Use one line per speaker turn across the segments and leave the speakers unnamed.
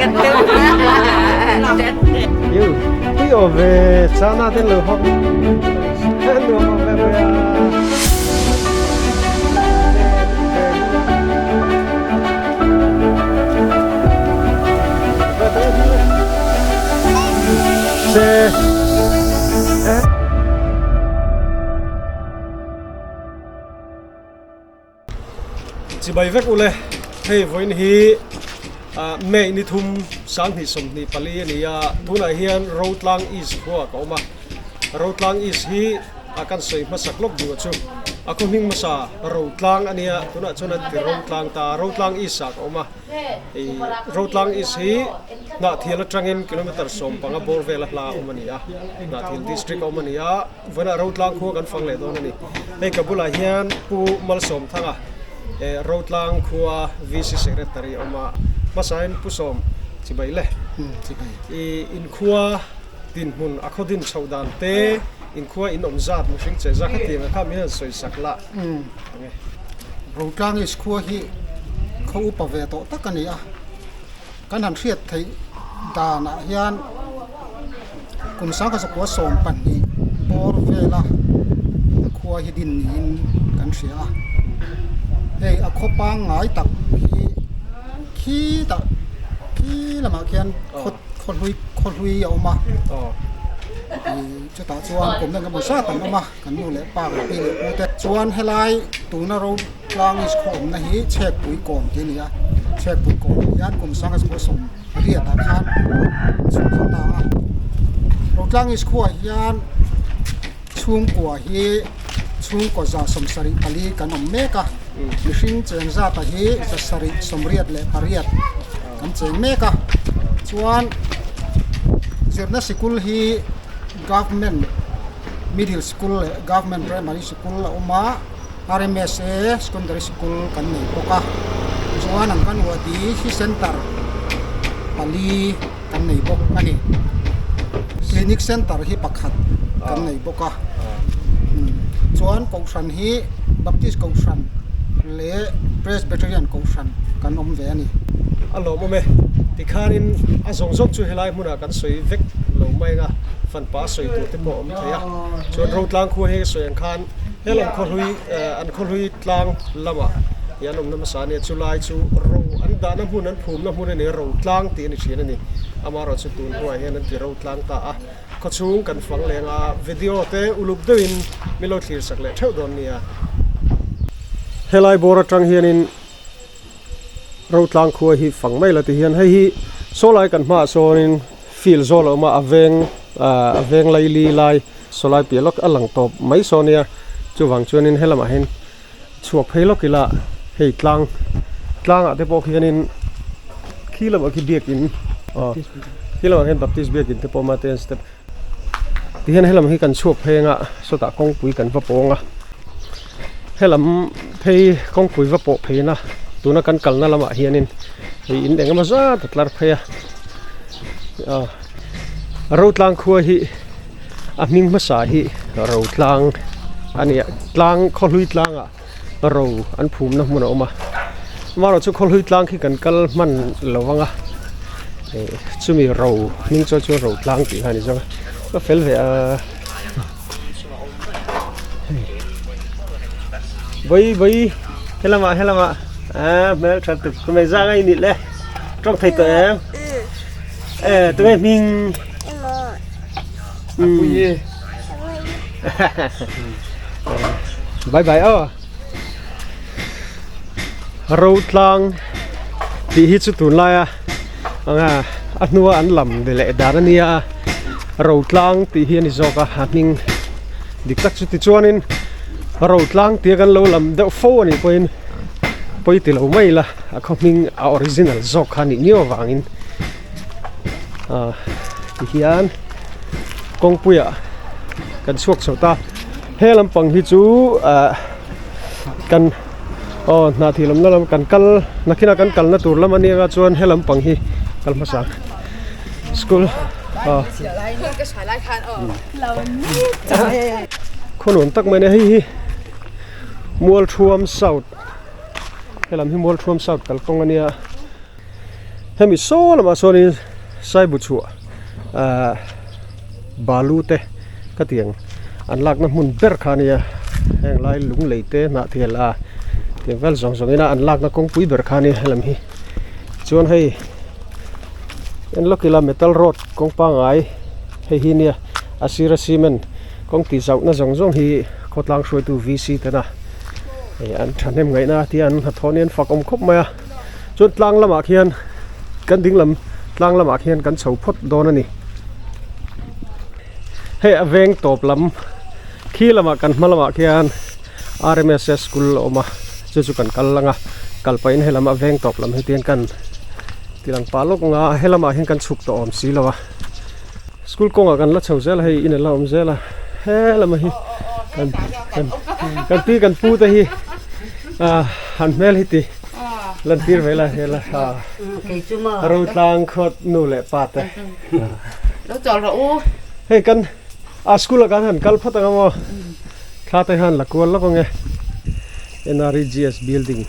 Yu, tui aw ve chana ten lo hawk. Nuam awm ve ve a. Se. Chibai vek ule, hei vawiin hi May ni thum 2024 a ni a, tunah hian Rotlang East khua ka awm a, Rotlang East hi a kan sawi hmasak lawk duh chu a khaw hming hmasa Rotlang a nia, tunah chuan an ti Rotlang ta, Rotlang East ah ka awm a, Rotlang East hi Hnahthial atangin kilometre 15 bawr vela hla a awm a ni a, Hnahthial District a awm a ni a. Vawiinah Rotlang khua kan fang leh dawn a ni. Hei ka bulah hian Pu Malsawmthanga Rotlang khua VC Secretary a awm a, hmasain Pu Sawm Chibai le i inkhua dinhmun a khaw din chhoh dan te, inkhua in awm zat mihring che zat khatiang a kha min han sawi sak lah ang e.
Rotlang is khua hi khaw upa ve tawh tak a ni a, kan han hriat theih danah hian kum sangkhat zakua 12 bawr vela a khua hi din niin kan hria a hei a khaw pangngai tak hi khitah khi lamah khian khaw khaw hlui khaw hlui a awm a ih chutah chuan kum eng emaw zat an awm a kan nu leh pa kan pi leh pu te chuan helai tuna ro tlang is khaw awmna hi chhekpui kawm tih a ni a chhekpui kawm ah hian kum sanga zakua 80 ah khan an chhung khat ta a Rotlang is khuaah hian chhungkua hi chhungkaw 74 kan awm mek a mihring cheng zat ah hi 788 kan cheng mek a chuan zirna sikul hi government middle school leh government primary school a awm a. RMSA Secondary School kan nei bawk a, chuan an kan Wadi hi Center pali kan nei bawk a ni. Clinic Center hi pakhat kan nei bawk a, chuan Kohhran hi Baptist Kohhran leh Presbyterian Kohhran kan awm ve a ni.
A lawmawm e, tikhanin a zawng zawng chu helai hmunah kan sawi vek lo mai ang a, fanpa sawi tur te pawh a awm thei a, chuan Rotlang khua hi sawi ang khan Helam khawhlui an khawhlui tlang lamah hi an awmna hmasa a nia, chulai chu ro an dahna hmun an phumna hmun a ni a, ro tlang tih a ni thin a ni. Amaherawhchu tun hnuah hian an ti ro tlang ta a, khawchhung kan fang leng a, video te uluk deuhin min lo thlir sak leh theuh dawn nia. Helai bawr atang hianin ro tlang khua hi fang mai la ti hian hei hi sawlai kan hmaah sawnin field zawl a awm a, a veng a veng laili lai. Sawlai piah lawk a lang tawp mai saw nia, chuvang chuanin helamah hian chhuak phei lawk ila hei tlang tlangah te pawh khianin khi lamah khi biakin aw khi lamah khian baptist biakin te pawh a awm a ten step tihian helam hi kan chhuak phei anga sawtah kawngpui kan va pawng a helam phei kawngpui va pawh pheina tuna kan kalna lamah hianin hei in engemaw zat a tlar phei a aw Rotlang khua hi. A hming hmasa hi ro tlang a ni a tlang khawhlui tlangah ro an phumna hmun a awm a amaherawhchu khawhlui tlang khi kan kal hman lo vang a ih chumi ro hming chuan chuan ro tlang tih kha a ni zawk a ka fel ve a vawi vawi helamah helamah ah hmeltha tuk hmei zang a inih le tawng thei tawh em eh tunge hming. Bye bye aw ro tlang tih hi chu tunlaia anga a hnua an lam ve leh dan a nia ro tlang tih hi a ni zawk a a hming dik tak chu tichuanin ro tlang tia kan lo lam deuh fo a nih pawhin pawi ti lo mai ila a khaw hming a original zawk kha a nih miau avangin. Ti hian kawngpuiah kan chhuak chho ta he lampang hi chu ah kan aw hnah thih lamna lam kan kal nakinah kan kalna tur lam a nia nga chuan he lampang hi kal hmasa ang school aw khaw nuam tak mai a nia hei hi Mualthuam south helam hi Mualthuam south kalkawng a nia. Hemi saw lamah sawnin saibu chhuah ahh balu te ka ti ang an lakna hmun ber kha a nia heng lai lung lei te hnah thial a tiang vel zawng zawng ina an lakna kawngpui ber kha a nia helam hi chuan hei en lawk ila metal road kawng pangai hei hi nia a sira cement kawng tih zauhna zawng zawng hi khawtlang hruaitu V C tena hei an thahnem ngaihna a tia an hnathawh ni an fak awm khawp mai a. Chuan tlang lamah khian kan ding lam tlang lamah khian kan chho phawt dawn a ni. Hei a veng tawp lam khi lamah kan hma lamah khian R_M_S_S school a awm a chu chu kan kal lang a kal pahin he lam a veng tawp lam hi tian kan ti lang pah lawk ang a he lamah hian kan chhuk tawh awm si lo a school kawngah kan la chho zel a hei in a la awm zel a he lamah hi kan kan kan pi kan pu te hi ah an hmel hi ti. Lantir ve la hela Rotlang khawt nu leh pa te.
Lo chawl rawh u.
Hei kan a school ah kan han kal phawt ang a maw. Thla te han la kual lawk ang e. NREGS building.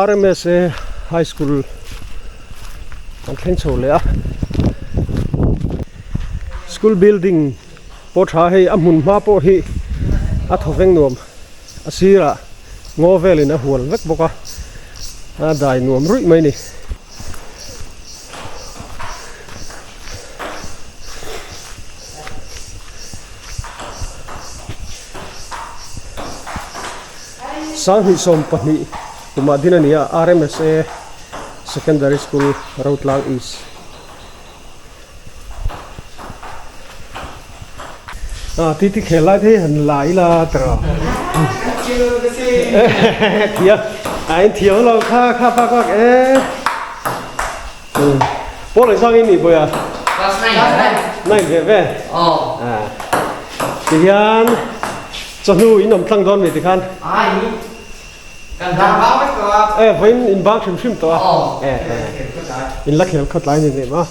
RMSA High School kan thleng chho leh a. School building pawh tha hei a hmun hma pawh hi a thawveng nuam. A sirah ngaw velin a hual vek bawk a, a dai nuam ruih mai a ni. Sanghnih 12 kumah din a ni a, RMSA Secondary School Rotlang East. A ti ti khel lai te hi han la ila tawh thiam a in thiam lo kha kha pak pak e pawl ang sang in nih bawi a
class 9
9 ve ve a ti hian chawhnu in awm tlang dawn mi ti khan
ai Kan bang bang vek tawh a.
E vawiin in bang hrim hrim tawh a. E e in la khel khawt lai ni lem a.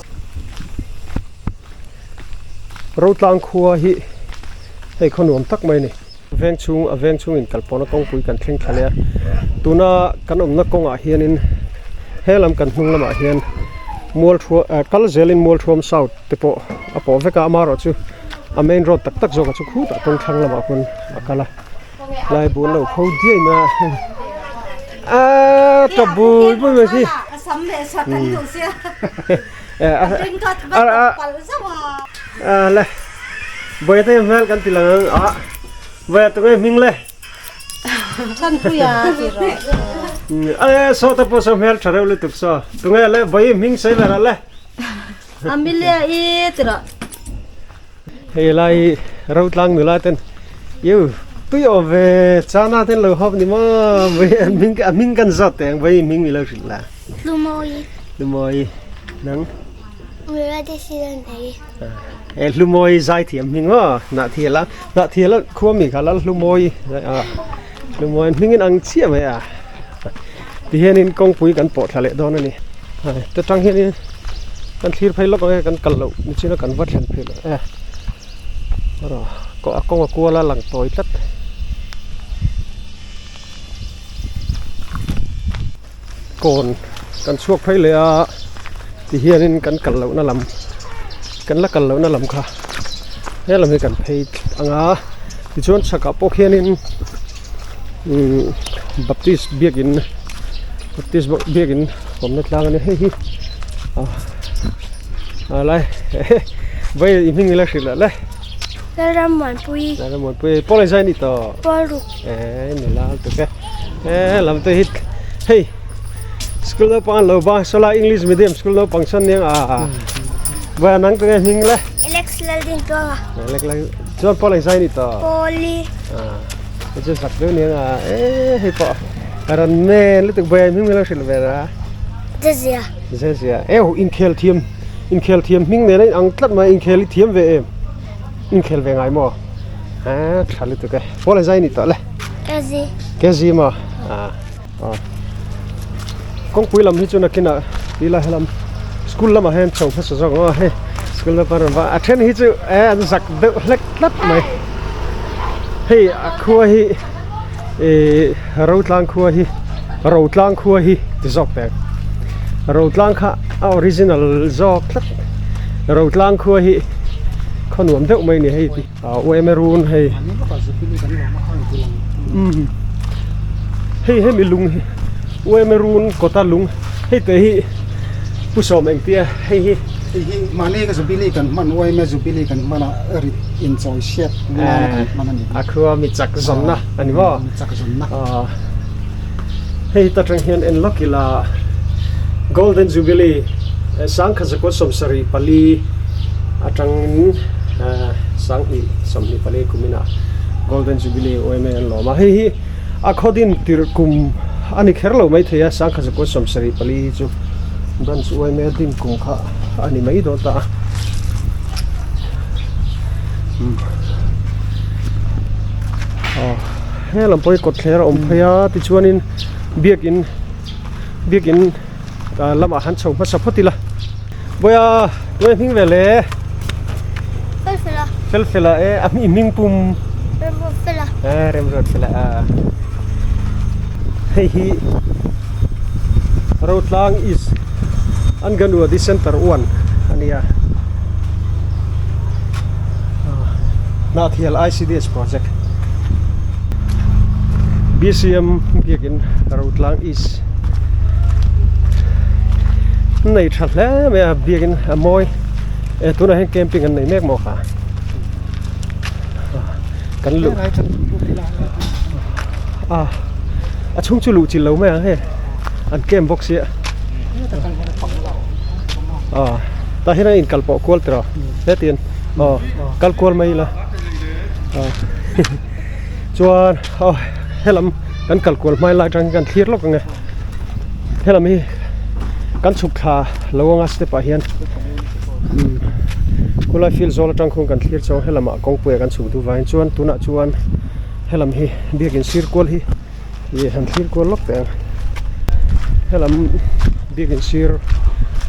Rotlang khua hi hei khaw nuam tak mai a ni. Veng chhung a veng chhung in kal pawhna kawngpui kan thleng thla leh a. Tuna kan awmna kawngah hianin he lam kan hnung lamah hian mualthuam kal zelin mualthuam south te pawh a pawh vek a amaherawhchu a main road tak tak zawk ah chu khutah kawng thlang lamah khawn a kal a. Lai bul lo kho diai mai a a tawp bui bui mai si a le bawia te hmel kan ti lang ang a bawia tunge hming le a saw te pawh saw hmel tha reuh lutuk saw tunge le bawi hming sawi ber ah le
Amelia i tira
Hei lai Rotlang nula ten iu tui awm ve chana ten lo hawp ni maw vai a hming a hming kan zawt teh ang vai hming mi lo hrilh la.
Hlumawi.
Hlumawi nang.
Mura te silan ei.
E Hlumawi zai thiam hming maw hnah thial a hnah thial a khua mi kha lal Hlumawi a Hlumawi hming in ang chiah mai a tihianin kawngpui kan pawh thla leh dawn a ni. Hei ta tang hianin kan thlir phei lawk ang e kan kal loh nichin a kan va thlen phei loh e erawh a kawng a kual a lang tawi tlat. Kawn kan chhuak phei leh a tihianin kan kal lohna lam kan la kal lohna lam kha helam hi kan phei ang a tichuan chhakah pawh khianin umm baptist biakin baptist biakin awmna tlang a ni hei hi ah lai vawi i hming ila hrilh lah le
Lalrammuanpui
Lalrammuanpui pawl ang zai ni tawh
pawl ruk
eh ni la tuk e eh lam te hi hei school naupang an lo bang saw lai english medium school naupang sawn nia a vawi nang tunge hming le
Alex Laldintuanga
Alex Lal chuan pawl ang zai ni tawh
Pawli
ah chu zak deuh nia a eh hei pawh Ran men lutuk bai hming milo hrilh ve ra.
Zezia.
Zezia. Eu inkhel thiam inkhel thiam hming nen a in ang tlat mai inkhel i thiam ve em? Inkhel ve ngai maw? A tha lutuk e. Pawl an zai ni tawh le.
Kezi.
Kezi maw? A. A. Kawngpui lam hi chu nakinah ti ila helam school lamah hian chho hmasa zawk ang a hei school naupang rawn va a then hi chu e an zak deuh hlek tlat mai. Hei a khua hi. Ih Rotlang khua hi Rotlang khua hi ti zawk teh. Rotlang kha a original zawk tlat Rotlang khua hi khaw nuam deuh mai a ni hei UMA run hei umm hei hemi lung hi UMA run kawta lung hei te hi Pu Sawm engtia hei hi
Hei hi mahni ka Jubilee kan hman UMA Jubilee kan hman a rit inchawi hriat nana kan hman a ni.
A khua mi chak zawnna a ni maw?
Mi chak zawnna.
Hei ta tang hian en lawk ila Golden Jubilee sangkhat zakua 74 atangin sanghnih 24 kumina Golden Jubilee UMA an lawm a. Hei hi a khawdin tirh kum a ni kher lo maithei a, sangkhat zakua 74 hi chu Branch UMA din kum kha a ni mai dawn ta a. He lam pawh hi kawtthler a awm phei a tichuanin biakin biakin lamah han chho hmasa phawt ila Bawiha tunge hming ve le
Felfela
Felfela e a hming pum
Remruatfela
e Remruatfela a hei hi Rotlang is Anganwadi Center 1 a nia Hnahthial ICDS project BCM biakin Rotlang East nei tha hle mai a biakin a mawi e tunah hian camping an nei mek maw kha kan luh a a chhung chu luh chilh lo mai ang hei an camp bawk sia tah hian a inkal pawh kual tiraw hetiang aw kal kual mai ila chuan aw helam kan kal kual hmai lai atang hian kan thlir lawk ang e helam hi kan chhuk thla lo anga step ah hian khulai field zawl atang khuan kan thlir chho helamah kawngpuiah kan chhuk duh vangin chuan tunah chuan helam hi biakin sir kual hi Ih han thlir kual lawk teh ang helam biakin sir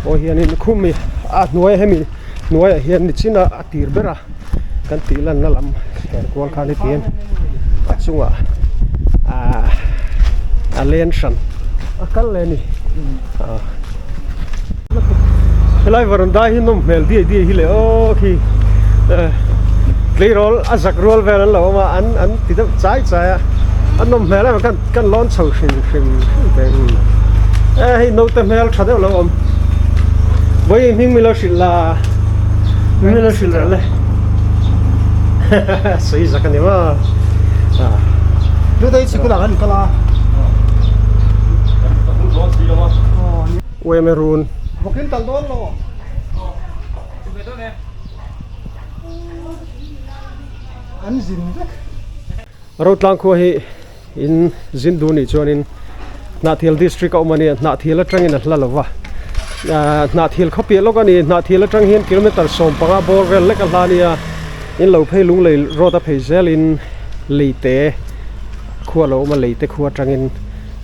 pawh hianin khum hi a hnuai hemi hnuaiah hian nichin a a tir ber a kan tih lanna lam thler kual khan hetiang a chungah ahh a len hran a kal leh a ni ah helai varanda hi nawm hmel diai diai hi le aw khi tleirawl a zak rual vel an lo awm a an an ti deuh chai chai a a nawm hmel em kan kan lawn chho hrim hrim hrim te e hei naute hmel tha deuh lo awm vawi hming milo hrilh la milo hrilh reh le sawi zak a ni maw ah
Dudai sikul ah kan kal a.
Uemerun.
Vawkin tal dawn lo. An zin vek.
Rotlang khua hi in zin duh nih chuanin Hnahthial district a awm a nia, Hnahthial atangin a hla lo va. Hnahthial khawpiah lawk a ni, Hnahthial atang hian kilometre 15 bawr vel lek a hla a nia. In lo phei lunglei road a phei zelin leite khua lo awm a, leite khua atangin.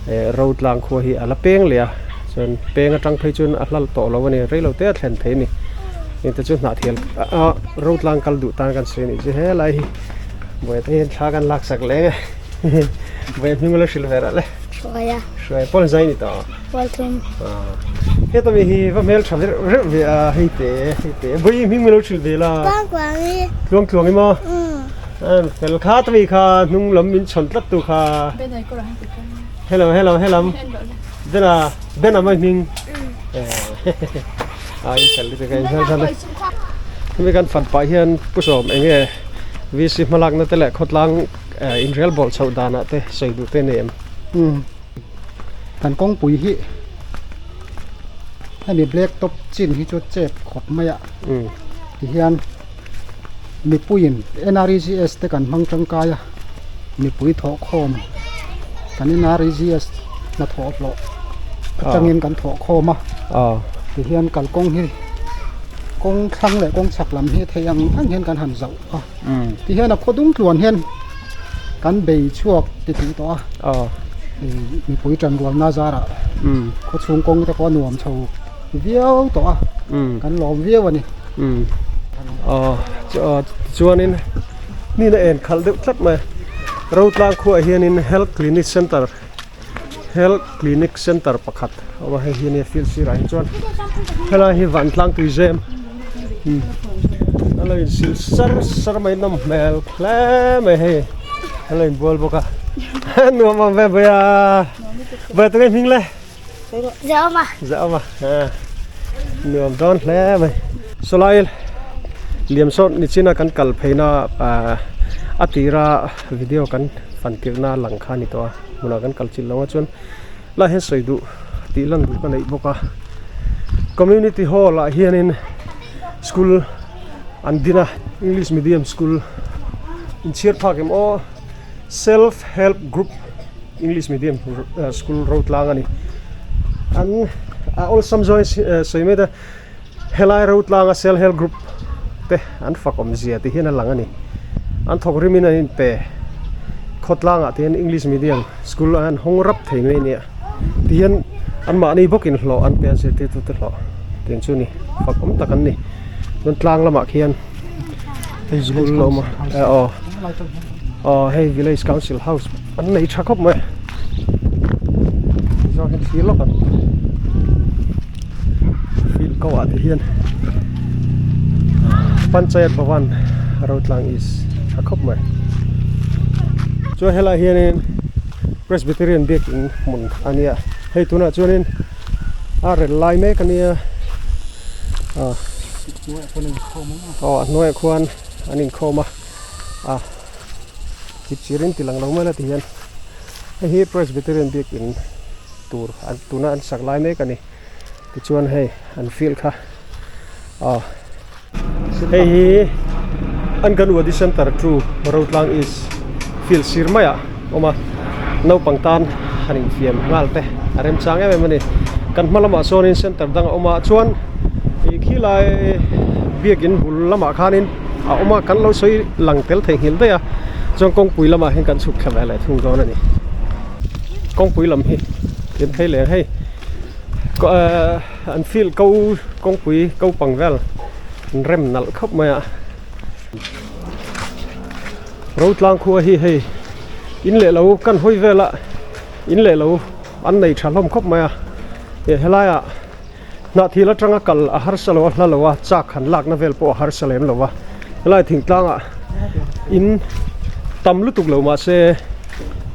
Eh Rotlang khua hi a la peng leh a, chuan peng atang phei chuan a hlal tawh lo a ni, rei lo te a thlen thei a ni. Engte chu hnahthial ah Rotlang kal duh tan kan sawi a nih chu helai hi buai te hian thla kan lak sak leng e buai hming la hrilh ve rah le.
Hruaia.
Hruaia pawn zai ni tawh.
Pualthum.
Heta mi hi va hmel tha reuh reuh ve a hei te hei te buai hming milo hrilh ve la.
Tluang tluang i.
Tluang tluang i maw. Fel kha ta mi kha hnung lam min chhawn tlat tu kha. Hello hello helam Bena Bena mai hming a in fel te ka in hmel than e hemi kan fan pah hian pu sawm enge VC hmalakna te leh khawtlang inrel bawlh chhoh danah te sawi duh te a ni em.
Kan kawngpui hi hemi black top chin hi chu chep khawp mai a tihian mipuiin N_R_E_G_S te kan hmang tangkai a mipui thawhkhawm kan N_R_E_G_S hnathawh hlawh atangin kan thawhkhawm a tihian kalkawng hi kawng thlang leh kawng chhak lam hi theih ang ang hian kan han zauh a tihian a khaw dung tluan hian kan bei chhuak ti tih tawh a mipui tanrualna zarah khaw chhung kawng te pawh a nuam chho viau tawh a kan lawm viau a ni.
Chuanin hnin a en khalh deuh tlat mai Rotlang khuaah hianin Health Clinic Centre. Health Clinic Center pakhat a awm a hei hi ania field sirah hi chuan helai hi vantlang tui zem a lo insil sar sar mai nawm hmel hle mai hei a lo inbual bawk a nuam ang ve vawi a vawi tunge hming le.
Zaawma.
Zaawma nuam dawn hle mai. Sawlai liam sawt nichina kan kal pheina a tira video kan fan tirhna lang kha a ni tawh a hmunah kan kal chilh lo a chuan lai hian sawi duh tih lan duh ka neih bawk a community hall ah hianin school an din a english medium school inchhiar phak em aw self help group. English medium school ro tlang a ni. An a awlsam zawng in sawi mai ta helai ro tlanga self help group te an fak awm zia tih hian a lang a ni. An thawk rim in an inpe khawtlangah te hian English medium school an hawng rap thei mai a nia ti hian an mahni bawkin hlawh an pe a zirtirtu te hlawh tiang chu a ni fak awm tak an ni. Chuan tlang lamah khian school a awm a aw. Aw hei village council house an nei tha khawp mai zawng hian thlir lawk ang field ko ah te hian panchayat bhavan rotlang is tha khawp mai chuan helai hianin presbyterian biakin hmun a nia hei tunah chuanin a rel lai mek a nia ah aw a hnuaiah khuan an inkhawm a a chip chir in ti lang lo mai la ti hian hei hi Presbyterian biakin tur an tuna an sak lai mek a ni tichuan hei an field kha aw hei hi Anganwadi Center 2 Rotlang East field sir maiah a awm a naupang tan han infiam nghal te a remchang em em a ni kan hma lamah sawnin center dang a awm a chuan ih khilai biakin bul lamah khanin a awm a kan lo sawi lang tel theihnghilh daih a chuan kawngpui lamah hian kan chhuk thla ve leh thung dawn a ni kawngpui lam hi tin phei leh hei ehh an field ko kawngpui ko pang vel an rem nalh khawp mai a Rotlang khua hi hei in leh lo kan hawi vel a in leh lo an nei tha hlawm khawp mai a eh helaiah Hnahthil atanga kal a harsa lo a hla lo a chak han lakna vel pawh a harsa lem lo a helai thingtlangah in tam lutuk lo mahse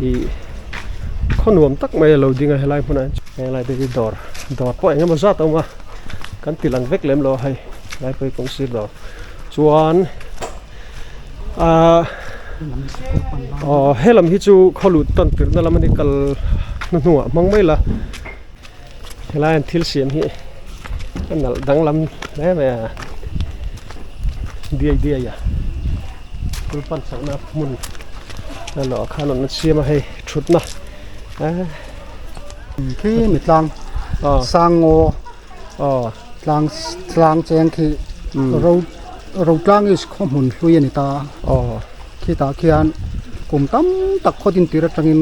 ih khaw nuam tak mai a lo ding a helai hmunah hian helai te hi dawr dawr pawh eng emaw zat a awm a kan ti lang vek lem lo a hei helai pawh hi kawng sir dawr chuan ahh aw helam hi chu khawlut tan tirhna lam a ni kal hnuhnungah hmang mai la. Helai an thil siam hi a nalh danglam hle mai a diai diai a school pan chhohna hmun a lawh khan an siam a hei thutna eh
Khi mi tlang sangaw tlang tlang cheng khi ro rotlang is khaw hmun hlui a ni ta khitah khian kum tam tak khaw din tir atangin.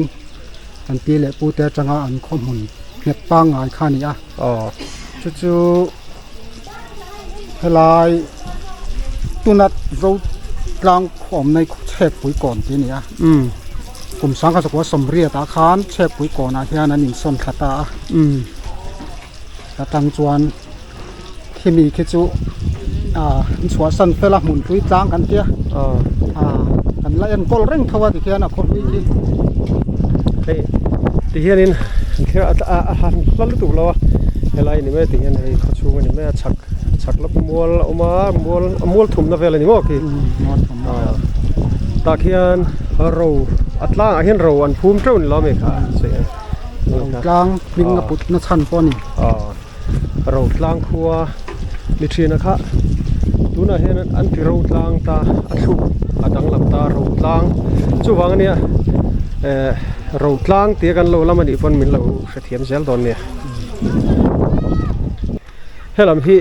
An pi leh pu te atanga an khaw hmun nghet pangngai kha a ni a. Chu chu helai tuna zo tlang khaw awmna hi chhekpui kawn tih a ni a. Kum sangkhat zakua sawmriat ah khan chhekpui kawnah hian an insawn thla ta a. Atang chuan khimi khi chu ah an chhuahsan fel a hmun hlui tlang kan tia ah kan la enkawl reng tho a tikhian a khaw hlui khi.
Hei ti hianin a han hla lutuk lo a helai ni mai tihian hei khaw chhung a ni mai a chhak chhak lawk mual a awm a mual a mual thumna vel a ni maw khi tah khian ro a tlangah hian ro an phum teuh a ni lo ami kha.
Rotlang hming a put na chhan pawh a ni.
Aw Rotlang khua ni thin a kha tunah hian an ti Rotlang ta a thluk a danglam ta Rotlang chuvang ania eh Rotlang tia kan lo lam anih pawn min lo hrethiam zel dawn nia. Helam hi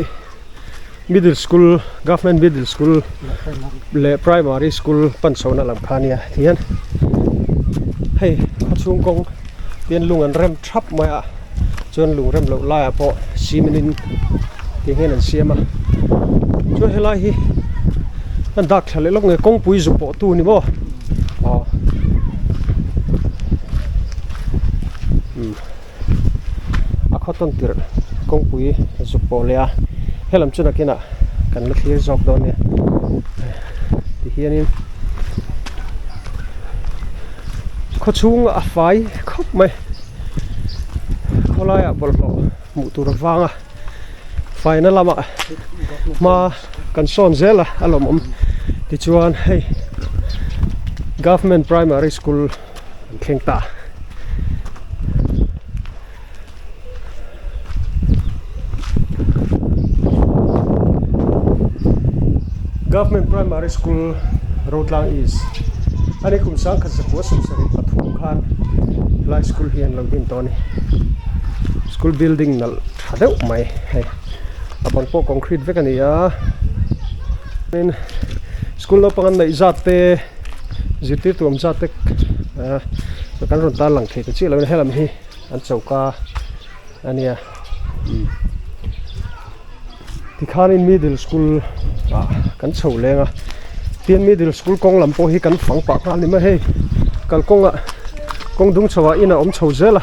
middle school government middle school leh primary school pan chhohna lam kha ania tihian hei khawchhung kawng hian lung an rem thap mai a chuan lung rem loh laiah pawh cement in ti hian an siam a chuan helai hi an dak thla leh lawk nge kawngpui zu pawh tu ni maw aw. Umm a khaw tawn tirh kawngpui zuk pawh leh a helam chu nakinah kan la thlir zawk dawn nia tihianin khaw chhung a fai khawp mai khawlaiah bawlhhlawh hmuh tur a vang a faina lamah hma kan sawn zel a a lawmawm tichuan hei government primary school an thleng ta. Government Primary School Rotlang East ani kum sangkhat zakua sawmsarih pathum khan helai school hi an lo din tawh a ni. School building nalh tha deuh mai hei a bang pawh concrete vek a ni a tin school naupang an neih zat te zirtirtu awm zat te ah kan rawn tarlang thei ta chiah lo a ni helam hi an choka a nia umm tikhanin middle school ah kan chho leng a tin middle school kawng lam pawh hi kan fang pah nghal a ni mai hei kalkawng ah kawng dung chho ah in a awm chho zel a.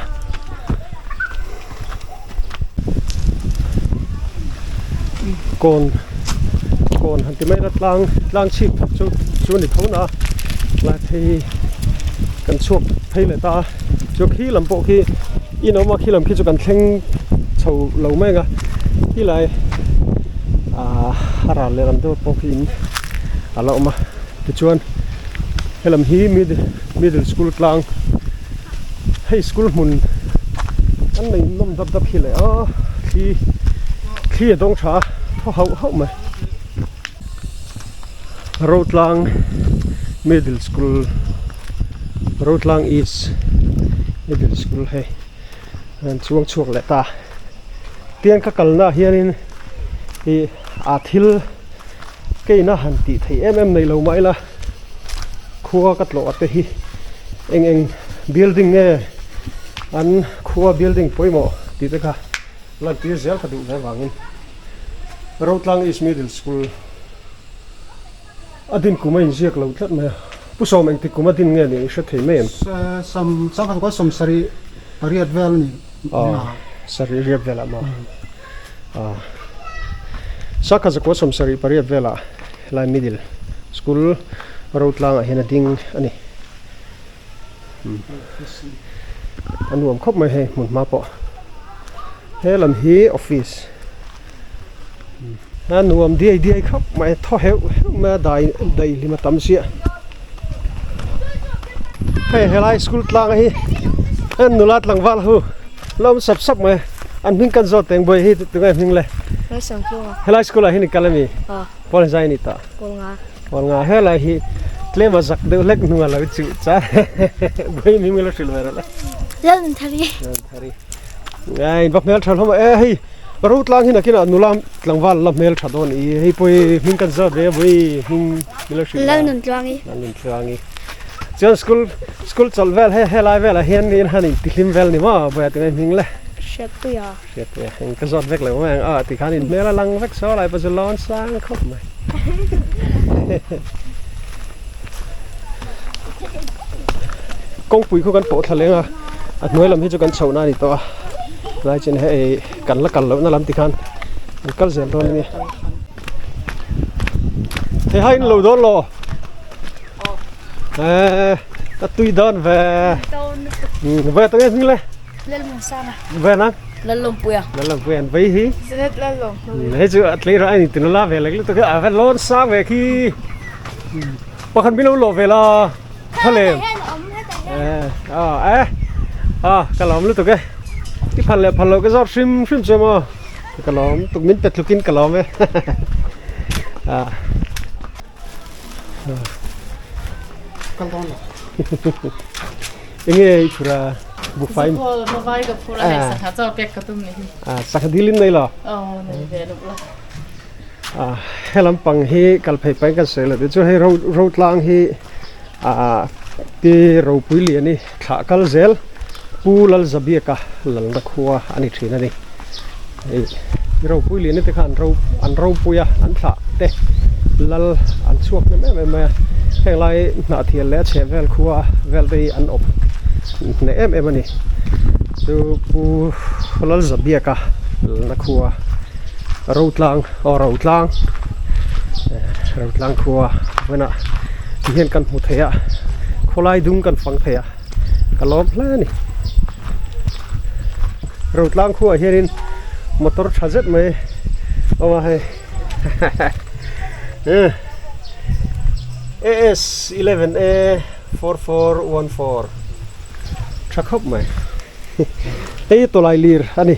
Kawn kawn han ti mai ila tlang tlang chhip chu chu a ni tho na a lai phei kan chhuak phei leh ta a chu khi lam pawh khi in awm a khi lam khi chu kan thleng chho lo mai ang a khilai ahh a ral leh lam deuh pawh khi in a la awm a tichuan helam hi middle school tlang. Hei school hmun an nei nawm dap dap hi leh a thli thli a dawng tha a thaw hauh hauh mai Rotlang middle school Rotlang east middle school hei an chuang chhuak leh ta tiang ka kalna ah hianin ih a thil keina han tih theih em em nei lo mah ila. Khua ka tlawh te hi eng eng building nge an khua building pawimawh tih te kha lantir zel ka duh ve vangin Rotlang East Middle School a din kum a inziak lo tlat mai a Pu Sawm engtik kum a din nge nih i hre thei mai em?
Sawm changkhat kua sawm sarih pariat vel a ni.
Aw sarih riat velah maw? Aw Sakha zakua sawm sarih pariat velah Helai middle school ro tlangah hian a ding a ni. A nuam khawp mai hei hmun hma pawh. He lam hi office a nuam diai diai khawp mai thaw heuh heuh mai a dai daihlim a tam chiah. Hei helai school tlang hi nula tlangval ho la awm sap sap mai an hming kan zawt teng buai hi tunge hming le helai school ah hian i kal ami pawl zai ni tawh pawl nga helai hi tlem a zak deuh hlek hnung a lo chuh cha buai hming la hrilh ve rawh le lalnunthari ngai va hmel tha hlawm e hei ro tlang hi nakinah nula tlangval la hmel tha dawn i hei pawh hi hming kan zawt ve a buai hming milo hrilh
Lalnuntluangi
Lalnuntluangi chuan school school chawlh vel he helai velah hian in han intihlim vel ni maw buai a tinge hming le
Hriatpuia
Hriatpuia eng ka zawt vek lo mai ang a tikhan in hmel a lang vek saw lai pawh chu lawn sang khawp mai kawngpui khu kan pawh thla leng a a hnuai lam hi chu kan chhohna a ni tawh a lai chin hei kan la kal lohna lam tikhan an kal zel dawn a ni thei hai in lo dawn lo eh ka tui dawn ve ve tawng em hming le ve nang
Lalawmpuia
Lalawmpuia an vei hi hei chu a tleira a ni tuna la ve lek lutuk a va lawn sang ve khi pakhat min lo lawh ve la thalem a eh a ka lawm lutuk e i phal leh phal loh ka zawt hrim hrim chu maw ka lawm tuk min pe tlukin ka lawm e a
kal dawn lo
enge i phur a buhfai
Buhfai ka phur a hei sangha chaw pek ka tum ni hi
sangha dilin nei lo
nei ve lo la
He lampang hi kal phei pahin kan sawi lo tih chu hei ro ro tlang hi ah pi ropui lian hi thlah kal zel Pu Lalzabiaka lalna khua a ni thin a ni. Hei ropui lian te kha an ro an ropui a an thlah te lal an chhuak hnem em em mai a heng lai hnah thial leh a chheh vel khua vel te hi an awp hneh em em a ni. Chu Pu Lalzabiaka lalna khua Rotlang aw Rotlang Rotlang khua hmunah ti hian kan hmu thei a khawlai dung kan fang thei a ka lawm hle a ni. Rotlang khuaah hianin motor tha zet mai a awm a hei AS 11 A 4414. Tha khawp mai. Hei hi tawlai lir a ni.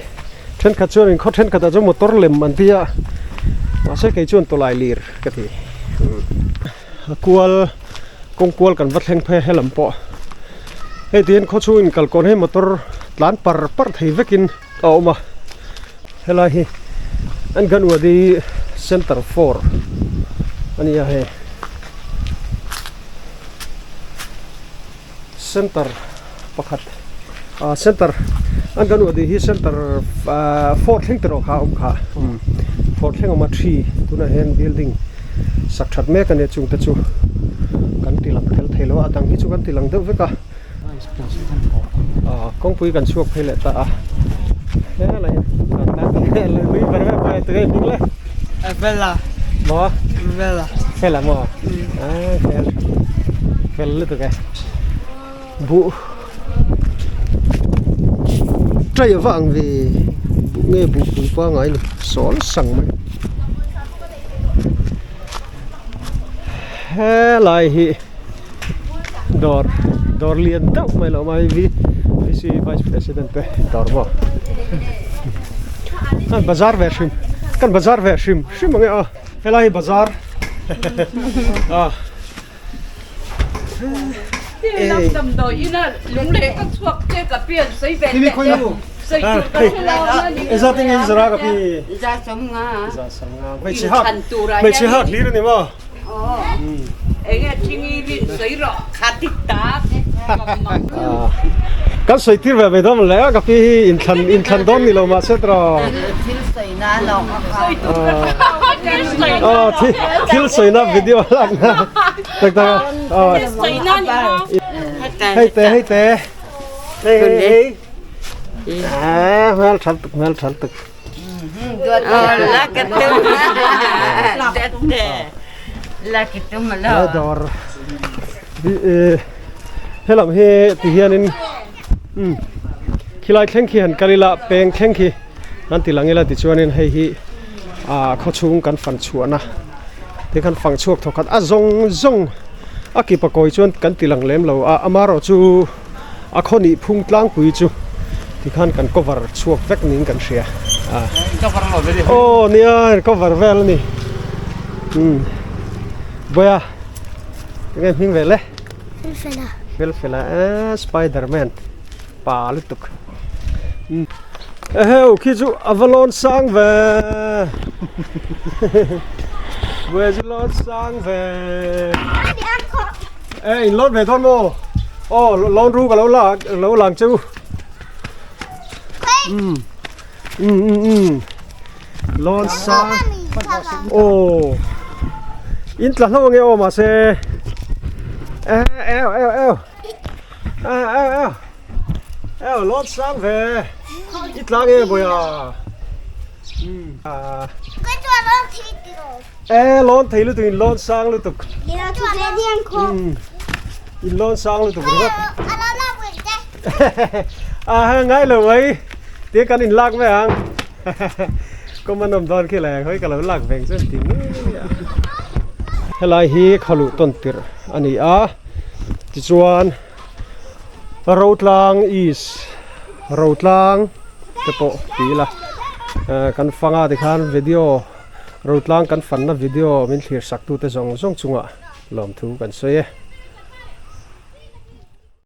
Thenkhat chuan in khaw thenkhat ah chuan motor lem an ti a, mahse kei chuan tawlai lir ka ti. A kual kawng kual kan va thleng phei a helam pawh. Hei tiin khaw chhung in kalkawn hi motor tlan par par thei vekin a awm a. Helai hi Anganwadi Center 4 a ni a hei. Center pakhat ah center an kan uah tih hi center ah four thleng te rawh kha a awm kha umm four thleng a awm a three tunah hian building sak that mek a nia chung te chu kan ti lang tel thei lo a a dang hi chu kan ti lang deuh vek a ah kawngpui kan chhuak phei leh ta a helai
Fela
maw
Fela
Fela maw ah fel fel lutuk e buh tray ava ang ve buh nge buh pui pangai ni sawl sang mai helai hi dawr dawr lian deuh mai lo mai v vc vice president te dawr maw kan bazar ve hrim kan bazar ve hrim hrim ang e aw helai hi bazar a hmeichhe hak hlir a ni maw Kan sawi tir ve ve dawn le a ka pi hi inthlan inthlan dawn ni lo mahse tiraw aw thil sawina video lakna tak tak a hei te hei te hei hei hei hmel that tuk hmel that tuk. Dawr helam hi ti hianin umm khilai thleng khi han kal ila peng thleng khi an ti lang ila tichuanin hei hi ah khawchhung kan fan chhuahna te khan fang chhuak thawk khat a zawng zawng a kipa kawi chuan kan ti lang lem lo a amaherawhchu. A khaw nih phung tlangpui chu tikhan kan cover chhuak vek niin kan hria a aw nia cover vel a ni umm Boya enge hming ve le
Felfela
Felfela eee Spiderman pa lutuk umm eheu khi chu a va lawn sang ve Boya chu lawn sang ve E in lawn ve dawn maw? Aw lawn ru ka lo la lo lang che u. Um um um um lawn sang aw in tla hlo ange aw mahse e eo eo eo e eo eo eo lawn sang ve i tla nge bawia um a E lawn thei lutuk in lawn sang lutuk. In lawn sang lutuk ringawt. A ngai lo mai. Tia kan in lak mai ang. Kawm an awm dawn khi le hawi ka lo lak veng chuan ti ngei a. Helai hi khaluh tawn tirh a ni a. Tichuan Rotlang East Rotlang te pawh ti ila kan fanga tikhan video. Rotlang kan fanna video min thlir sak tute zawng zawng chungah lawmthu kan sawi e.